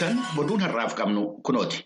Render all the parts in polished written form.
Attam ooltan, oduun har'aaf qabnu kunooti.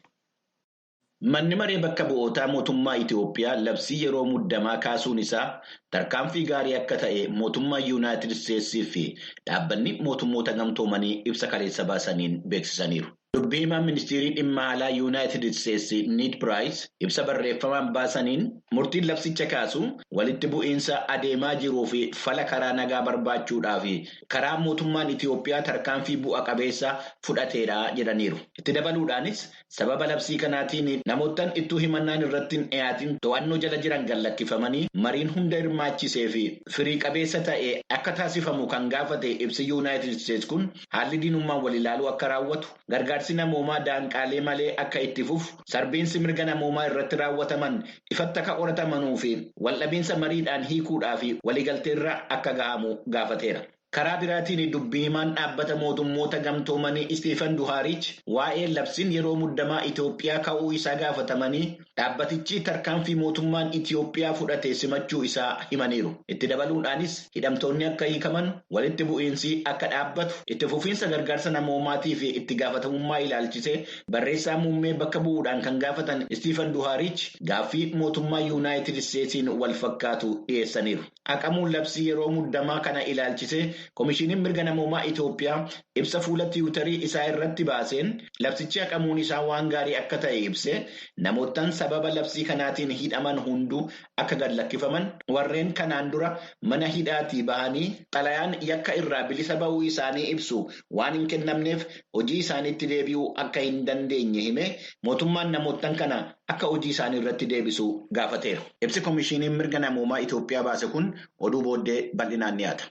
Manni maree bakka bu'ootaa mootummaa Itiyoophiyaa labsii yeroo muddamaa kaasuun isaa tarkaanfii gaarii akka ta'e mootummaa Yuunaayitid Isteetsii fi dhaabbanni mootummoota gamtoomanii ibsa kaleessa baasaniin beeksisaniiru. Dubbii himaan ministeerii dhimma alaa Yuunaayitid Isteetsi Niid Piraayis ibsa barreeffamaan baasaniin murtiin labsicha kaasu walitti bu'iinsa adeemaa jiruu fi fala karaa nagaa barbaachuudhaaf karaa mootummaan Itiyoophiyaa tarkaanfii bu'a qabeessa fudhateedha jedhaniiru. Itti dabaluudhaanis sababa labsii kanaatiin namoottan ittuu himannaan irratti hin dhiyaatin to'annoo jala jiran gallakkifamanii mariin hunda hirmaachisee fi firii qabeessa ta'e akka taasifamu kan gaafate ibsi Yuunaayitid Isteetsi kun haalli diinummaan wal ilaaluu akka raawwatu gargaarsi namoomaa daanqaalee malee akka itti fufu, sarbiinsi mirga namoomaa irratti raawwataman ifatti akka qoratamanuu fi waldhabiinsa mariidhaan hiikuudhaa fi waliigalteerra akka gahamu gaafateera. Karaa biraatiin dubbii himaan dhaabbata mootummoota gamtoomanii Istiifan Duhaariich waa'ee labsiin yeroo muddamaa Itiyoophiyaa ka'uu isaa gaafatamanii dhaabbatichi tarkaanfii mootummaan Itiyoophiyaa fudhate simachuu isaa himaniiru. Itti dabaluudhaanis hidhamtoonni akka hiikaman, walitti bu'iinsi akka dhaabbatu, itti fufiinsa gargaarsa namoomaatii fi itti gaafatamummaa ilaalchisee barreessaa muummee bakka bu'uudhaan kan gaafatan Istiifan Duhaariich gaaffii mootummaa Yuunaayitid Isteetsiin wal fakkaatu dhiyeessaniiru. Haqamuun labsii yeroo muddamaa kana ilaalchisee Komishiiniin mirga namoomaa Itiyoophiyaa ibsa fuula tiwutarii isaa irratti baaseen labsichi haqamuun isaa waan gaarii akka ta'e ibsee, namoottan sababa labsii kanaatiin hidhaman hunduu akka gad lakkifaman, warreen kanaan dura mana hidhaatii bahanii xalayaan yakka irraa bilisa bahuu isaanii ibsu waan hin kennamneef hojii isaaniitti deebi'uu akka hin dandeenye hime, mootummaan namoottan kana akka hojii isaanii irratti deebisu gaafateera. Ibsi komishiiniin mirga namoomaa Itiyoophiyaa baase kun oduu booddee bal'inaan dhiyaata.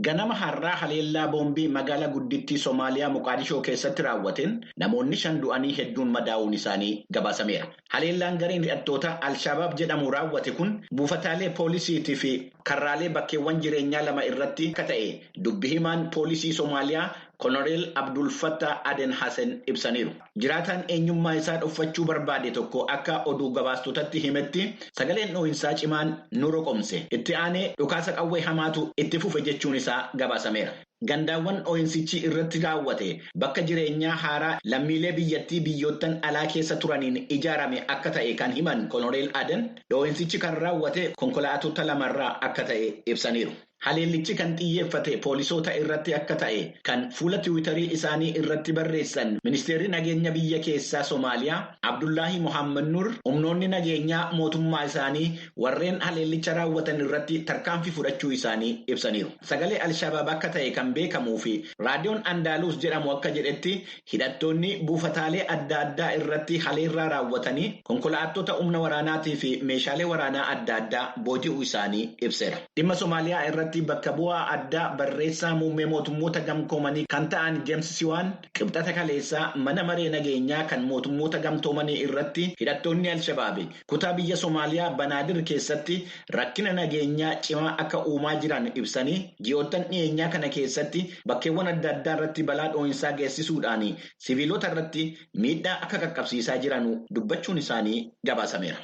Ganama har'aa haleellaa boombii magaalaa guddittii Somaaliyaa Moqaadishoo keessatti raawwateen namoonni 5 du'anii hedduun madaa'uun isaanii gabaasameera. Haleellaan gareen hidhattoota Alshabaab jedhamu raawwate kun buufataalee poolisiitii fi karraalee bakkeewwan jireenyaa lama irratti akka ta'e dubbi himaan poolisii Somaaliyaa Koloneel Abdul Fattah Aden Hassen ibsaniiru. Jiraataan eenyummaa isaa dhoffachuu barbaade tokko akka oduu gabaastotatti himetti sagaleen dhoohinsaa cimaan nu roqomse. Itti aanee dhukaasa qawwee hamaatu itti fufe jechuun isaa gabaasameera. Gandaawwan dhoohinsichi irratti raawwate bakka jireenyaa haaraa lammiilee biyyattii biyyoottan alaa keessa turaniin ijaarame akka ta'e kan himan Koloneel Aden dhoohinsichi kan raawwate konkolaattota lamarraa akka ta'e ibsaniiru. Haleellichi kan xiyyeeffate poolisoota irratti akka ta'e kan fuula tiwiitarii isaanii irratti barreessan ministeerri nageenya biyya keessaa Somaaliyaa Abdullaahi Mohaammed Nur humnoonni nageenyaa mootummaa isaanii warreen haleellicha raawwatan irratti tarkaanfii fudhachuu isaanii ibsaniiru. Sagalee Alshabaab akka ta'e kan beekamuu fi raadiyoon Andaaluus jedhamu akka jedhetti hidhattoonni buufataalee adda addaa irratti haleellaa raawwatanii konkolaattota humna waraanaatii fi meeshaalee waraanaa adda addaa booji'uu isaanii ibseera. Dhimma Somaaliyaa irratti bakka bu'aa addaa barreessaa muummee mootummoota gamtoomanii kan ta'an James Siwaan qibxata kaleessaa mana maree nageenyaa kan mootummoota gamtoomanii irratti hidhattoonni Alshabaabi kutaa biyya Somaaliyaa Banaadir keessatti rakkina nageenyaa cimaa akka uumaa jiran ibsanii ji'oottan dhiyeenyaa kana keessatti bakkeewwan adda addaa irratti balaa dhoohinsaa geessisuudhaan siviilota irratti miidhaa akka qaqqabsiisaa jiran dubbachuun isaanii gabaasameera.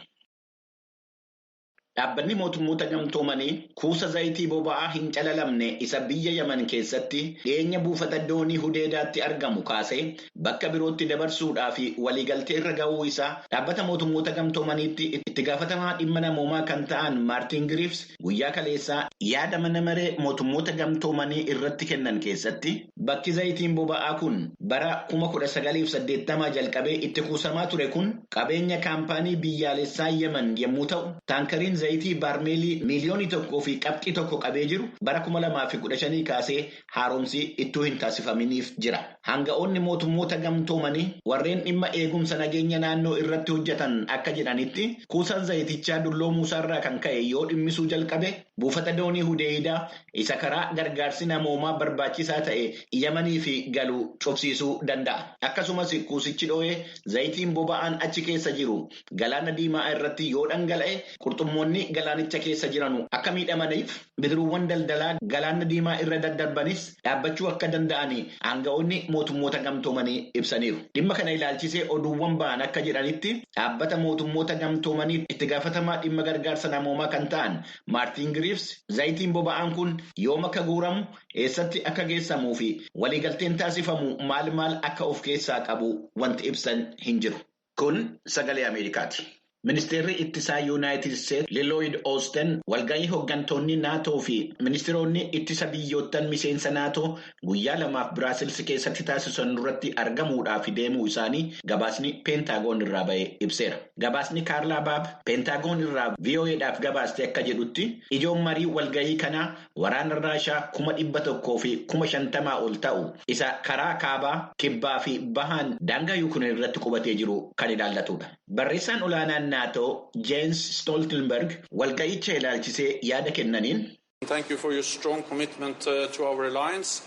Dhaabbanni mootummoota gamtoomanii kuusa zayitii boba'aa hin calalamne isa biyya Yaman keessatti dhiyeenya buufata doonii Hudeedaatti argamu kaasee bakka birootti dabarsuudhaaf waliigaltee irra ga'uu isaa dhaabbata mootummoota gamtoomaniitti itti gaafatamaa dhimma namoomaa kan ta'an Maartin Giriifs guyyaa kaleessaa yaada mana maree mootummoota gamtoomanii irratti kennan keessatti bakki zayitiin boba'aa kun bara 1980 jalqabee itti kuusamaa ture kun qabeenya kaampaanii biyyaalessaa Yaman yommuu ta'u taankariin zayitii baarmeelii 1.1 miiliyoonii qabee jiru bara 2015 kaasee haaromsi ittuu hin taasifaminiif jira. Hanga'oonni mootummoota gamtoomanii warreen dhimma eegumsa nageenya naannoo irratti hojjetan akka jedhanitti kuusaan zayitichaa dulloomuusaarraa kan ka'e yoo dhimmisuu jalqabe buufata doonii Hudeeyidaa isa karaa gargaarsi namoomaa barbaachisaa ta'e Yamanii fi galuu cobsiisuu danda'a. Akkasumas kuusichi dhoo'ee zayitiin boba'aan achi keessa jiru galaana diimaa irratti yoo dhangala'e qurxummoonni galaanicha keessa jiran akka miidhamaniif bidiruuwwan daldalaa galaana diimaa irra daddarbanis dhaabbachuu akka danda'an aanga'oonni mootummoota gamtoomanii ibsaniiru. Dhimma kana ilaalchisee oduuwwan ba'an akka jedhanitti dhaabbata mootummoota gamtoomanii itti gaafatamaa dhimma gargaarsa namoomaa kan ta'an Maartiin Giriifs zayitiin boba'aan kun yoom akka guuramu, eessatti akka geessamuu fi waliigalteen taasifamu maal maal akka of keessaa qabu wanti ibsan hin jiru. Kun sagalee Ameerikaati. Ministeerri ittisaa Yuunaayitid Isteetsi Lilooyid Oosten walgahii hooggantoonni naatoo fi ministeeronni ittisa biyyoottan miseensa naatoo guyyaa lamaaf Biraasils keessatti taasisan irratti argamuudhaaf deemuu isaanii gabaasni Peentaagoon irraa ba'e ibseera. Gabaasni Kaarlaa Baab Peentaagoon irraa VOAdhaaf gabaaste akka jedhutti ijoon marii walgahii kanaa waraana Raashaa 150,000 ol ta'u isa karaa kaabaa, kibbaa fi bahaan daangaa Yuukireen irratti qubatee jiru kan ilaallatudha. Barreessaan olaanaan naatoo Jens Stoltenberg walga'icha ilaalchisee yaada kennaniin. Thank you for your strong commitment to our alliance.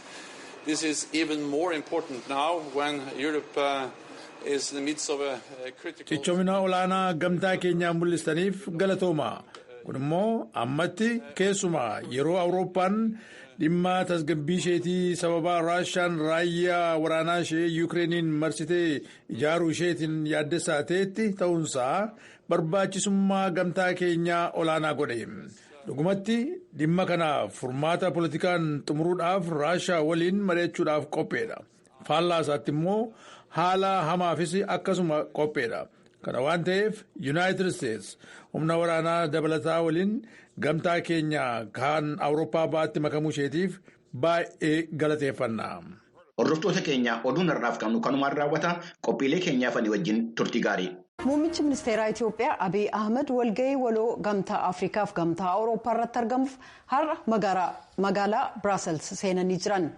This is even more important now when Europe is in the midst of a critical. Cichoomina olaanaa gamtaa keenyaa mul'istaniif galatooma. Kun immoo ammatti keessumaa yeroo Awurooppaan dhimma tasgabbii isheetii sababa Raashaan raayyaa waraanaa ishee Yukireeniin marsitee ijaaruu isheetiin yaaddessaa ta'etti ta'uunsaa barbaachisummaa gamtaa keenyaa olaanaa godhe. Dhugumatti dhimma kana furmaata politikaan xumuruudhaaf Raashaa waliin mari'achuudhaaf qopheedha. Faallaa isaatti immoo haala hamaafis akkasuma qopheedha. Kana waan ta'eef Yuunaayitid Isteets humna waraanaa dabalataa waliin gamtaa keenya kan Awurooppaa baatti makamuu isheetiif baay'ee galateeffanna. Hordoftoota keenya oduun har'aaf qabnu kanumaan raawwata qophiilee keenyaaf ani wajjin turtii gaarii. Muummichi ministeeraa Itiyoophiyaa Abiy Ahmed walgahii waloo gamtaa Afriikaaf gamtaa Awurooppaa irratti argamuuf har'a magaalaa Biraasels seenanii jiran.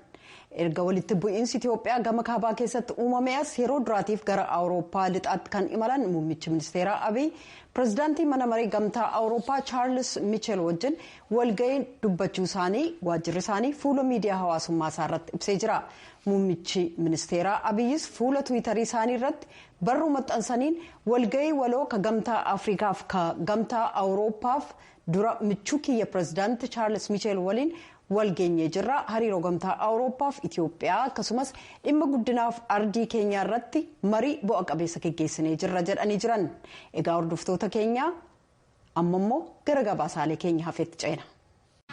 Erga walitti bu'iinsi Itiyoophiyaa gama kaabaa keessatti uumame as yeroo duraatiif gara Awurooppaa lixaatti kan imalan muummichi ministeeraa Abiy pirezidaantii mana maree gamtaa Awurooppaa Chaarlis Michel wajjin walgahii dubbachuu isaanii waajjirri isaanii fuula miidiyaa hawaasummaa isaa irratti ibsee jira. Muummichi ministeeraa Abiyyis fuula tiwiitarii isaanii irratti barruu maxxansaniin walgahii waloo ka gamtaa Afriikaaf ka gamtaa Awurooppaaf dura michuu kiyya pirezidaantii Chaarlis Michel waliin walgeenyee jirra. Hariiroo gamtaa Awurooppaaf Itiyoophiyaa akkasumas dhimma guddinaaf ardii keenyaa irratti marii bu'a qabeessa geggeessinee jirra jedhanii jiran. Egaa hordoftoota keenyaa amma immoo gara gabaasaalee keenya hafeetti ceena.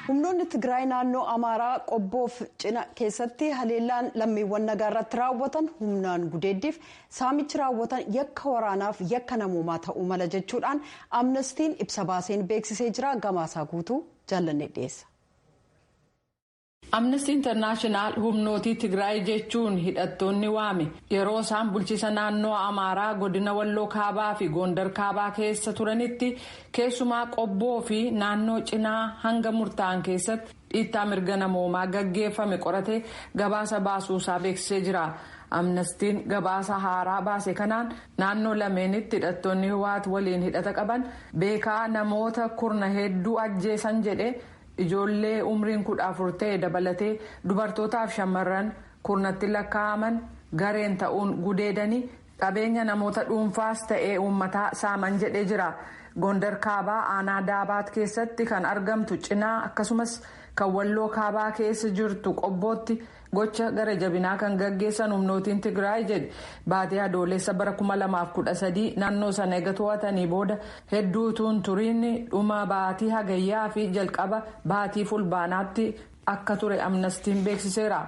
Humnoonni Tigraay naannoo Amaaraa Qobboof cina keessatti haleellaan lammiiwwan nagaa irratti raawwatan humnaan gudeeddiif saamichi raawwatan yakka waraanaaf yakka namoomaa ta'uu mala jechuudhaan Amnestiin ibsa baaseen beeksisee jira. Gabaasaa guutuu jaallannee dhiyeessa. Amnesty International humnootii Tigraay jechuun hidhattoonni waame yeroo isaan bulchiisa naannoo Amaaraa godina Walloo Kaabaa fi Gondar Kaabaa keessa turanitti keessumaa Qobboo fi naannoo cinaa hanga murtaa'an keessatti dhiittaa mirga namoomaa gaggeeffame qorate gabaasa baasuusaa beeksisee jira. Amnestiin gabaasa haaraa baase kanaan naannoo lameenitti hidhattoonni Hiwaat waliin hidhata qaban beekaa namoota kurna hedduu ajjeesan jedhe. Ijoollee umriin 14 ta'e dabalatee dubartootaaf shamarran kurnatti lakkaa'aman gareen ta'uun gudeedanii qabeenya namoota dhuunfaas ta'ee uummataa saaman jedhee jira. Gondar Kaabaa aanaa Daabaat keessatti kan argamtu cinaa akkasumas kan Walloo Kaabaa keessa jirtu Qobbootti gocha gara jabinaa kan gaggeessan humnootiin Tigraay jedhe baatee adoolessa bara 2013 naannoo sana eega to'atanii booda hedduutuun turiin dhuma baatii hagayyaa fi jalqaba baatii fulbaanaatti akka ture Amnestiin beeksiseera.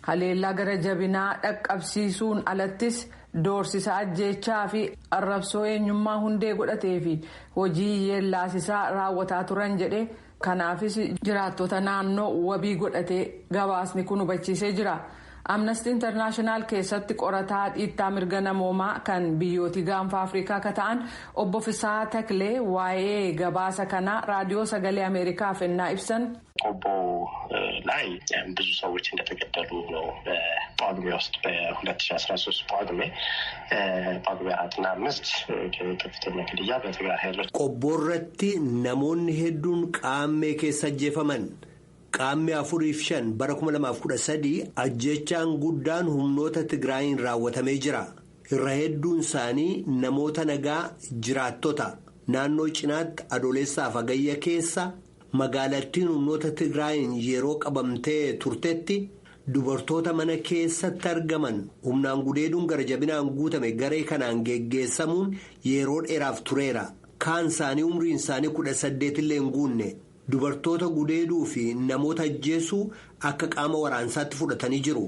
Haleellaa gara jabinaa dhaqqabsiisuun alattis doorsisa ajjeechaa fi arrabsoo eenyummaa hundee godhatee fi hojii yeellaasisaa raawwataa turan jedhe. Kanaafis jiraattota naannoo wabii godhatee gabaasni kun hubachiisee jira. Amnesty International keessatti qorataa dhiittaa mirga namoomaa kan biyyootii gaanfa Afrikaa akka ta'an obbo Fisaa Taklee waa'ee gabaasa kanaa raadiyoo sagalee Ameerikaaf ennaa ibsan. ቆቦ ላይ ብዙ ሰዎች እንደተገደሉ ነው። በጳጉሜ ውስጥ በ2013 ጳጉሜ ጳጉሜ 4 እና 5 ከፍተኛ ግድያ በትግራይ ኃይሎች Qobboorratti namoonni hedduun qaammee keessa ajjeefaman. Qaammee 4 fi 5 bara 2013 ajjechaan guddaan humnoota Tigraayin raawwatamee jira. Irra hedduun isaanii namoota nagaa jiraattota naannoo cinaatti adoolessaaf hagayya keessa magaalattiin humnoota Tigraayin yeroo qabamtee turtetti Dubartoota mana keessatti argaman humnaan gudeeduun gara jabinaan guutame garee kanaan geggeessamuun yeroo dheeraaf tureera. Kaan isaanii umriin isaanii 18 illee hin guunne. Dubartoota gudeeduu fi namoota ajjeesuu akka qaama waraansaatti fudhatanii jiru.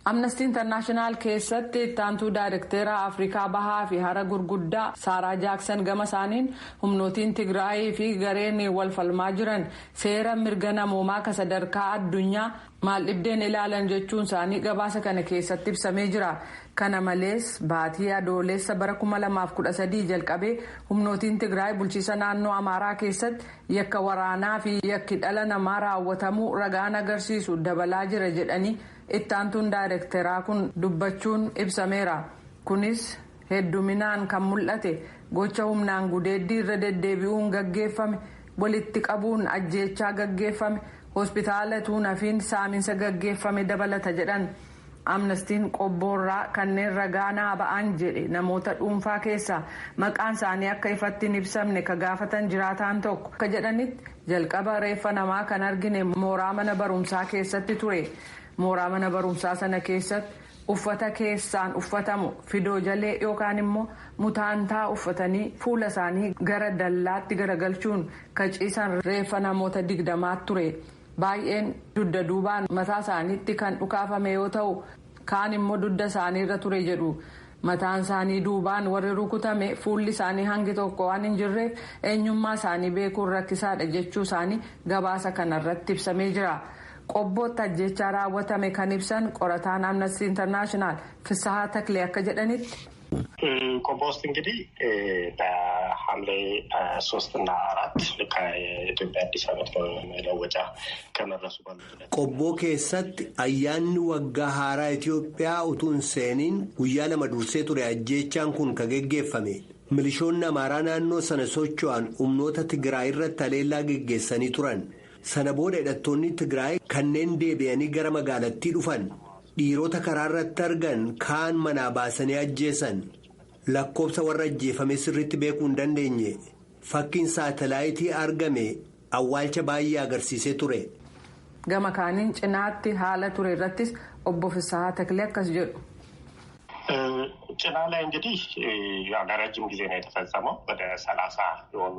Amnesty International keessatti ittaantuu daayirekteera Afrikaa Bahaa fi hara gurguddaa Saaraa Jaaksan gama isaaniin humnootiin Tigraayii fi gareen wal falmaa jiran seera mirga namoomaa ka sadarkaa addunyaa maal dhibdeen ilaalan jechuun isaanii gabaasa kana keessatti ibsamee jira. Kana malees baatii adoolessa bara 2013 jalqabee humnootiin Tigraay bulchiisa naannoo Amaaraa keessatti yakka waraanaa fi yakki dhala namaa raawwatamuu ragaan agarsiisu dabalaa jira jedhanii ittaantuun daayirekteeraa kun dubbachuun ibsameera. Kunis hedduminaan kan mul'ate gocha humnaan gudeeddii irra deddeebi'uun gaggeeffame, walitti qabuun ajjeechaa gaggeeffame, hospitaala tuunafiin saaminsa gaggeeffame dabalata jedhan. Amnestiin qobboorraa kanneen ragaa naa ba'an jedhe namoota dhuunfaa keessaa maqaan isaanii akka ifatti hin ibsamne ka gaafatan jiraataan tokko akka jedhanitti jalqaba reeffa namaa kan argine mooraa mana barumsaa keessatti ture. Mooraa mana barumsaa sana keessatti uffata keessaan uffatamu fidoo jalee yookaan immoo mutaantaa uffatanii fuula isaanii gara dallaatti garagalchuun ka ciisan reeffa namoota 20 ture. Baay'een dugda duubaan mataa isaaniitti kan dhukaafame yoo ta'u, kaan immoo dugda isaaniirra ture jedhu. Mataan isaanii duubaan warri rukutame fuulli isaanii hangi tokko waan hin jirreef eenyummaa isaanii beekuun rakkisaadha jechuu isaanii gabaasa kanarratti ibsamee jira. Qobbootti ajjechaa raawwatame kan ibsan qorataan Amnesty International Fisahaa Taklee akka jedhanitti. ቆቦ ውስጥ እንግዲህ በሐምሌ 3 እና 4 ከኢትዮጵያ አዲስ ዓመት መለወጫ ከመድረሱ ቆቦ keessatti ayyaanni waggaa haaraa Itoophiyaa utuu hin seeniin guyyaa 2 dursee ture ajjeechaan kun ka geggeeffame. Milishoonni Amaaraa naannoo sana socho'an humnoota Tigraay irratti haleellaa geggeessanii turan. Sana booda hidhattoonni Tigraay kanneen deebi'anii gara magaalattii dhufan. Dhiirota karaa irratti argan kaan manaa baasanii ajjeesan. Lakkoobsa warra ajjeefame sirriitti beekuu hin dandeenye. Fakkiin saatalaayitii argame awwaalcha baay'ee agarsiisee ture. Gama kaaniin cinaatti haala ture irrattis obbo Fisahaa Taklee akkas jedhu. ጭና ላይ እንግዲህ ያው ለረጅም ጊዜ ነው የተፈጸመው። ወደ 30 የሆኑ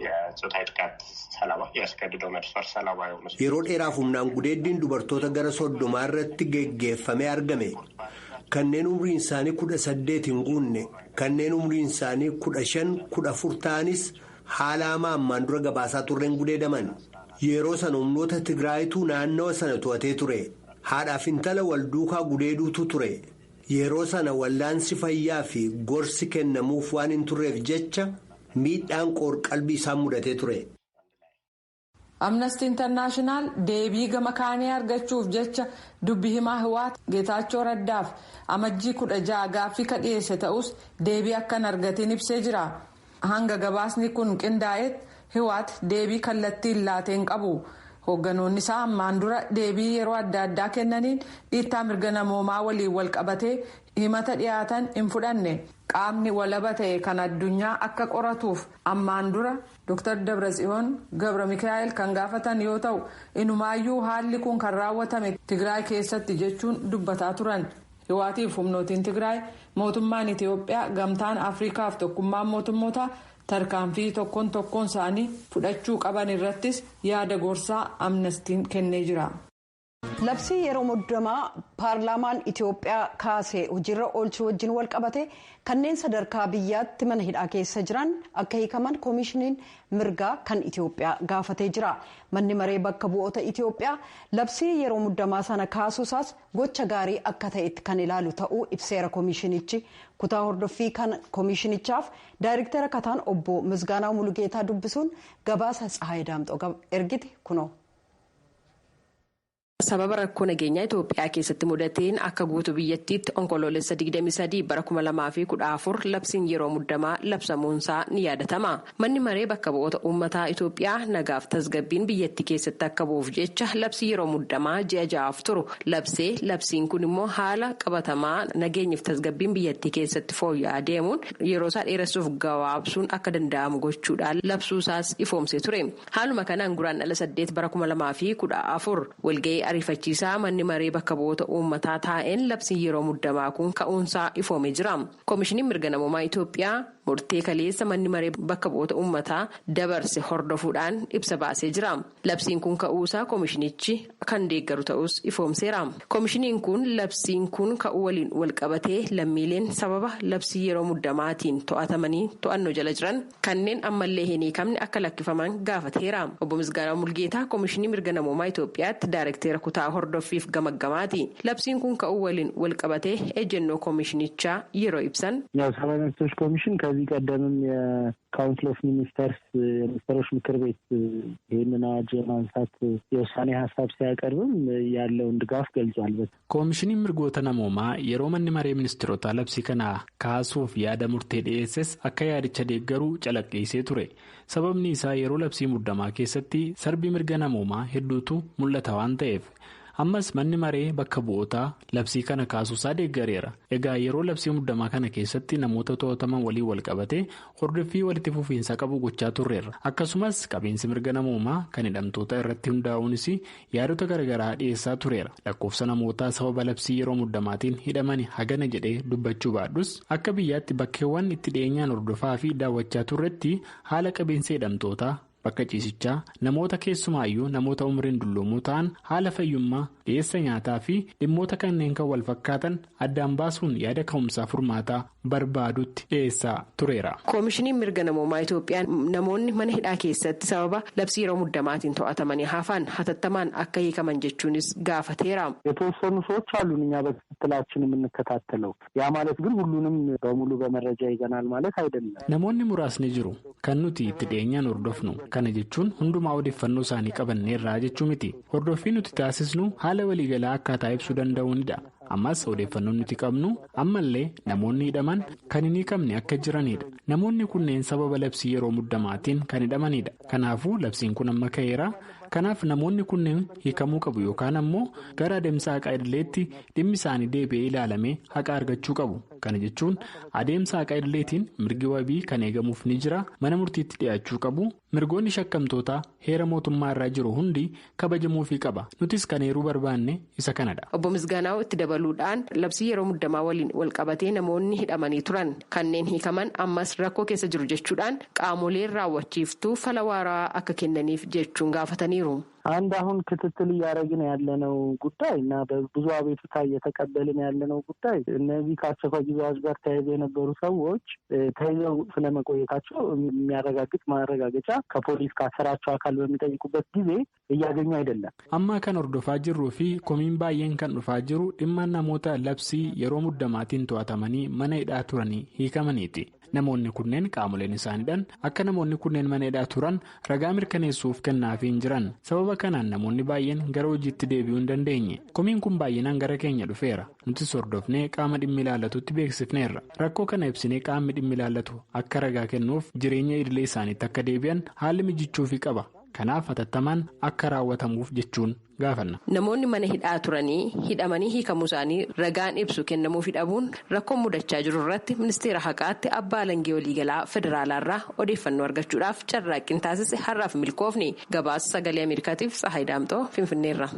የጾታዊ ጥቃት ሰለባ ያስገድዶ መድፈር ሰለባ የሆኑ Yeroo dheeraaf humnaan gudeeddiin dubartoota gara 30 irratti geggeeffamee argame. Kanneen umriin isaanii 18 hin guunne, kanneen umriin isaanii 15, 14 ta'anis haala hamaa ammaan dura gabaasaa turreen gudeedaman. Yeroo sana humnoota Tigraayituu naannawa sana to'atee ture. Haadhaaf intala wal duukaa gudeeduutu ture. Yeroo sana wallaansi fayyaa fi gorsi kennamuuf waan hin turreef jecha miidhaan qoor-qalbii isaan mudatee ture. Amnesty International deebii gama kaanii argachuuf jecha dubbi himaa Hiwaat Geetaachoo Raddaaf amajjii 16 gaaffii ka dhiyeesse ta'us deebii akka hin argatin ibsee jira. Hanga gabaasni kun qindaa'etti Hiwaat deebii kallattiin laatee hin qabu. Hoogganoonni isaa ammaan dura deebii yeroo adda addaa kennaniin dhiittaa mirga namoomaa waliin wal qabatee himata dhiyaatan hin fudhanne. Qaamni walaba ta'e kan addunyaa akka qoratuuf ammaan dura Dr. Dabratsiyoon Gabra Mikaa'el kan gaafatan yoo ta'u, inumaayyuu haalli kun kan raawwatame Tigraay keessatti jechuun dubbataa turan. Hiwaatiif humnootiin Tigraay mootummaan Itiyoophiyaa gamtaan Afriikaaf tokkummaan mootummoota tarkaanfii tokkoon tokkoon isaanii fudhachuu qaban irrattis yaada gorsaa amnestiin kennee jira. Labsii yeroo muddamaa paarlaamaan Itiyoophiyaa kaasee hojiirra oolchuu wajjin wal qabate kanneen sadarkaa biyyaatti mana hidhaa keessa jiran akka hiikaman koomishiniin mirgaa kan Itiyoophiyaa gaafatee jira. Manni maree bakka bu'oota Itiyoophiyaa labsii yeroo muddamaa sana kaasuusaas gocha gaarii akka ta'etti kan ilaalu ta'uu ibseera koomishinichi. Kutaa hordoffii kan koomishinichaaf daayirektara kataan obbo Misgaanaa Mulugeetaa dubbisuun gabaasa Tsahaayii Daamxoo ergite kunoo. Sababa rakkoo nageenyaa Itoophiyaa keessatti mudateen akka guutuu biyyattiitti onkoloolessa 23 bara 2014 labsiin yeroo muddamaa labsamuunsaa ni yaadatama. Manni maree bakka bu'oota uummataa Itoophiyaa nagaaf tasgabbiin biyyattii keessatti akka bu'uuf jecha labsii yeroo muddamaa ji'a 6 turu labsee labsiin kun immoo haala qabatamaa nageenyiif tasgabbiin biyyattii keessatti fooyya'aa deemuun yeroo isaa dheeressuuf gabaabsuun akka danda'amu gochuudhaan labsuusaas ifoomsee ture. Haaluma kanaan guraandhala 8 bara 2014 walga'ii Walga'ii ariifachiisaa manni maree bakka bu'oota uummataa taa'een labsiin yeroo muddamaa kun ka'uunsaa ifoomee jira. Koomishiniin mirga namoomaa Itoophiyaa murtee kaleessa manni maree bakka bu'oota uummataa dabarse hordofuudhaan ibsa baasee jira. Labsiin kun ka'uusaa koomishinichi kan deeggaru ta'us ifoomseera. Koomishiniin kun labsiin kun ka'uu waliin walqabatee lammiileen sababa labsii yeroo muddamaatiin to'atamanii to'annoo jala jiran kanneen ammallee hin hiikamne akka lakkifaman gaafateera. Obbo Misgaanaa Mulgeetaa Koomishinii Mirga Namoomaa Itoophiyaatti Daayirekteera kutaa hordoffiif gamaggamaati. Labsiin kun ka'uu waliin walqabatee ejjennoo koomishinichaa yeroo ibsan. ያው ሰብአዊ መብቶች ኮሚሽን ከዚህ ቀደምም የካውንስል ኦፍ ሚኒስተርስ የሚኒስትሮች ምክር ቤት ይህንን አዋጅ የማንሳት የውሳኔ ሀሳብ ሲያቀርብም ያለውን ድጋፍ ገልጿል። Koomishiniin mirgoota namoomaa yeroo manni maree ministeerotaa labsii kana kaasuuf yaada murtee dhiyeesses akka yaadicha deeggaru calaqqisiisee ture. Sababni isaa yeroo labsii muddamaa keessatti sarbii mirga namoomaa hedduutu mul'ata waan ta'eef. Ammas manni maree bakka bu'ootaa labsii kana kaasuusaa deeggareera. Egaa yeroo labsii muddamaa kana keessatti namoota to'ataman waliin wal qabatee hordoffii walitti fufiinsa qabu gochaa turreerra. Akkasumas qabiinsi mirga namoomaa kan hidhamtoota irratti hundaa'uunis yaadota garaagaraa dhiyeessaa tureera. Lakkoofsa namootaa sababa labsii yeroo muddamaatiin hidhaman hagana jedhee dubbachuu baadhus, akka biyyaatti bakkeewwan itti dhiyeenyaan hordofaa fi daawwachaa turretti haala qabiinsa hidhamtootaa, bakka ciisichaa namoota, keessumaayyuu namoota umriin dulloomoo ta'an, haala fayyummaa, dhiyeessa nyaataa fi dhimmoota kanneen kan wal fakkaatan addaan baasuun yaada ka'umsaa furmaataa barbaadutti dhiyeessaa tureera. Koomishiniin mirga namoomaa Itoophiyaa namoonni mana hidhaa keessatti sababa labsii yeroo muddamaatiin to'atamanii hafan hatattamaan akka hiikaman jechuunis gaafateera. የተወሰኑ ሰዎች አሉን እኛ በክትትላችን የምንከታተለው፣ ያ ማለት ግን ሁሉንም በሙሉ በመረጃ ይዘናል ማለት አይደለም። Namoonni muraasni jiru kan nuti itti dhiyeenyaan hordofnu. Kana jechuun hundumaa odeeffannoo isaanii qabanneerraa jechuu miti. Hordoffii nuti taasisnu haala waliigalaa akkaataa ibsuu danda'uunidha. Ammas odeeffannoon nuti qabnu ammallee namoonni hidhaman kan hin hiikamne akka jiranidha. Namoonni kunneen sababa labsii yeroo muddamaatiin kan hidhamanidha. Kanaafuu labsiin kun amma ka'eera. Kanaaf namoonni kunneen hiikamuu qabu yookaan ammoo gara adeemsa haqaa idileetti dhimmi isaanii deebi'ee ilaalamee haqa argachuu qabu. Kana jechuun adeemsa haqa idileetiin mirgi wabii kan eegamuuf ni jira. Mana murtiitti dhiyaachuu qabu. Mirgoonni shakkamtootaa heera mootummaa irraa jiru hundi kabajamuufii qaba. Nutis kan eeruu barbaanne isa kanadha. Obbo Misgaanaaw itti dabaluudhaan labsii yeroo muddamaa waliin wal qabatee namoonni hidhamanii turan kanneen hiikaman ammas rakkoo keessa jiru jechuudhaan qaamoleen raawwachiiftuu fala waaraa akka kennaniif jechuun gaafataniiru. አንድ አሁን ክትትል እያደረግን ያለነው ጉዳይ እና በብዙ አቤቱታ እየተቀበልን ያለነው ጉዳይ እነዚህ ከአስቸኳይ ጊዜ አዋጅ ጋር ተያይዘው የነበሩ ሰዎች ተይዘው ስለመቆየታቸው የሚያረጋግጥ ማረጋገጫ ከፖሊስ ካሰራቸው አካል በሚጠይቁበት ጊዜ እያገኙ አይደለም። Amma kan hordofaa jirruu fi komiin baay'een kan dhufaa jiru dhimma namoota labsii yeroo muddamaatiin to'atamanii mana hidhaa turanii hiikamaniiti. Namoonni kunneen qaamoleen isaaniidhaan akka namoonni kunneen mana hidhaa turan ragaa mirkaneessuuf kennaafii hin jiran. Sababa kanaan namoonni baay'een gara hojiitti deebi'uu hin dandeenye. Komiin kun baay'inaan gara keenya dhufeera. Nutis hordofnee qaama dhimmi ilaallatutti beeksifneerra. Rakkoo kana ibsinee qaamni dhimmi ilaallatu akka ragaa kennuuf, jireenya idilee isaaniitti akka deebi'an haalli mijichuufii qaba. Kanaaf hatattamaan akka raawwatamuuf jechuun gaafanna. Namoonni mana hidhaa turanii hidhamanii hiikamuu isaanii ragaan ibsu kennamuuf dhabuun rakkoon mudachaa jiru irratti Ministeera Haqaatti abbaa alangee waliigalaa federaalaarraa odeeffannoo argachuudhaaf carraaqqiin taasise har'aaf milkoofni. Gabaasa Sagalee Ameerikaatiif Tsahaay Daamxoo, Finfinneerra.